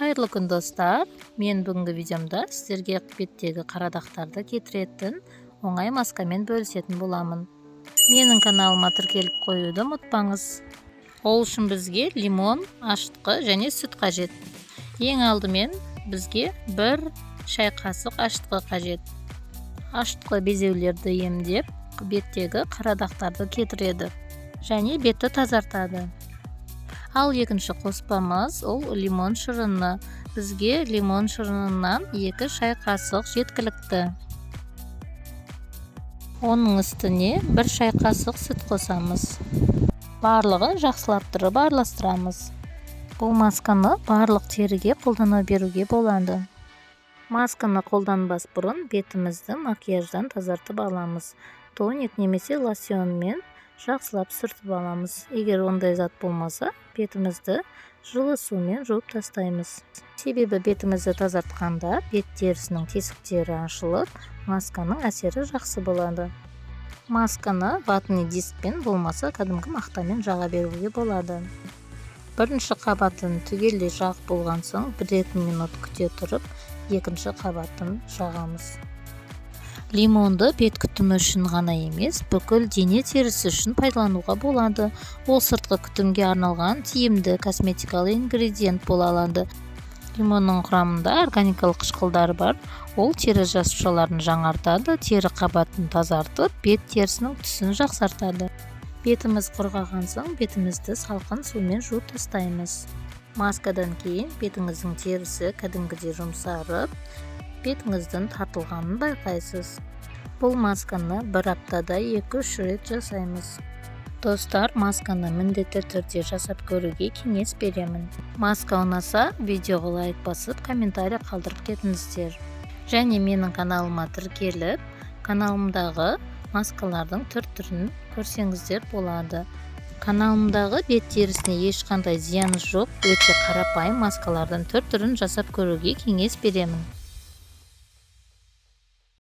Қайырлы күн, достар! Мен бүгінгі видеомда сіздерге беттегі қара дақтарды кетіретін оңай маскамен бөлісетін боламын. Менің каналыма тіркеліп қоюды ұмытпаңыз. Ол үшін бізге лимон, ашытқы және сүт қажет. Ең алдымен бізге 1 шай қасық ашытқы қажет. Ашытқы безеулерді емдеп, беттегі қара дақтарды кетіреді және бетті тазартады. Ал екінші қоспамыз ол лимон шырыны. Бізге лимон шырынынан 2 шай қасық жеткілікті. Оның үстіне 1 шай қасық сүт қосамыз. Барлығын жақсылап тұрып араластырамыз. Бұл масканы барлық теріге қолдана беруге болады. Масканы қолданбас бұрын бетімізді макияждан тазартып аламыз. Тоник немесе лосьонмен жақсылап сүртіп аламыз. Егер ондай зат болмаса, бетімізді жылы сумен жуып тастаймыз. Себебі бетімізді тазартқанда бет терісінің тесіктері ашылып, масканың әсері жақсы болады. Масканы ватный дискпен, болмаса кәдімгі мақтамен жаға беруге болады. Бірінші қабатын түгелдей жағып болған соң, 1-2 минут күте тұрып, екінші қабатын жағамыз. Лимонды бет күтімі үшін ғана емес, бүкіл дене терісі үшін пайдалануға болады. Ол сыртқы күтімге арналған тиімді косметикалық ингредиент бола алады. Лимонның құрамында органикалық қышқылдар бар. Ол тері жасушаларын жаңартады, тері қабатын тазартып, бет терісінің түсін жақсартады. Бетіміз құрғаған соң, бетімізді салқын сумен жуып тастаймыз. Маскадан кейін бетіңіздің терісі кәдімгідей жұмсарып, бетіңіздің тартылғанын байқайсыз. Бұл масканы бір аптада 2-3 рет жасаймыз. Достар, масканы міндетті түрде жасап көруге кеңес беремін. Маска ұнаса, видеоға лайк басып, комментарий қалдырып кетіңіздер және менің каналыма тіркеліп, каналымдағы маскалардың түр түрін көрсеңіздер болады. Каналымдағы бет терісіне ешқандай зияны жоқ, өте қарапайым маскалардың түр түрін жасап көруге кеңес беремін.